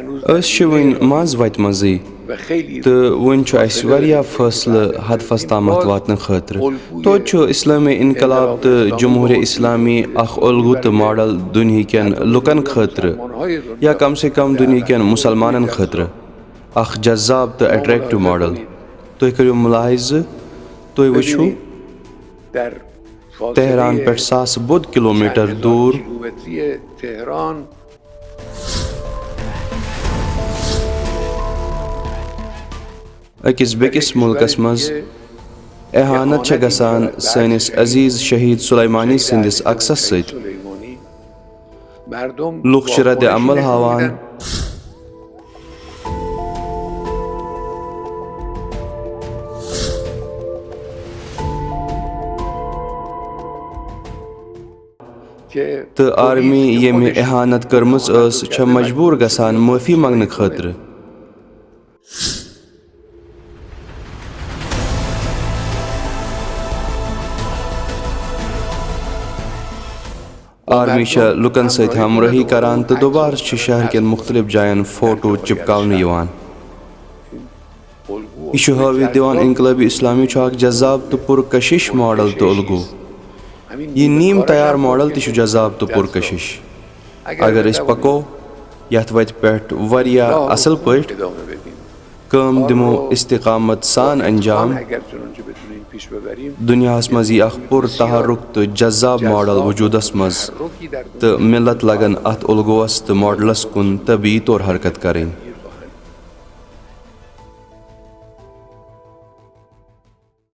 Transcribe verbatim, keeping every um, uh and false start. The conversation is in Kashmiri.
أسۍ چھِ وٕنہِ منٛز وَتہِ منٛزٕے، تہٕ وٕنہِ چھُ اَسہِ واریاہ فٲصلہٕ ہدفس تامَتھ واتنہٕ خٲطرٕ۔ توتہِ چھُ اسلٲمی انقلاب تہٕ جمہوریہ اسلامی اکھ الگو تہٕ ماڈل دُنہیٖکٮ۪ن لُکن خٲطرٕ، یا کم سے کم دُنہیٖکٮ۪ن مُسلمانن خٲطرٕ، اکھ جذاب تہٕ اٹریکٹو ماڈل۔ تُہۍ کٔرِو مُلاحظہٕ، تُہۍ وٕچھِو تہران پٮ۪ٹھ ساس بوٚد کلومیٹر دوٗر أکِس بیٚکِس مُلکَس منٛز اہانت چھےٚ گژھان سٲنِس عزیز شہید سلیمانی سٕنٛدِس عکسَس سۭتۍ۔ لُکھ چھِ رد عمل ہاوان۔ تہٕ آرمی ییٚمہِ اہانت کٔرمٕژ ٲس، چھےٚ مجبوٗر گژھان معٲفی منٛگنہٕ خٲطرٕ۔ آرمی چھےٚ لُکن سۭتۍ ہمراہی کران تہٕ دوبارٕ چھِ شہر کٮ۪ن مُختٔلِف جاین فوٹو چپکاونہٕ یِوان۔ یہِ چھُ ہٲوِتھ دِوان انقلابی اسلامی چھُ اکھ جذاب تہٕ پُرکشش ماڈل تہٕ الگو۔ یہِ نیم تیار ماڈل تہِ چھُ جذاب تہٕ پُرکشش۔ اگر أسۍ پکو یتھ وتہِ پٮ۪ٹھ واریاہ اصل پٲٹھۍ کٲم دِمو استقامت سان انجام، دنیاہس منٛز یی اکھ پُر تحرک تہٕ جذاب ماڈل وجودس منٛز، تہٕ ملت لگن اتھ الگوس تہٕ ماڈلس کُن طبیعی طور حرکت کرٕنۍ۔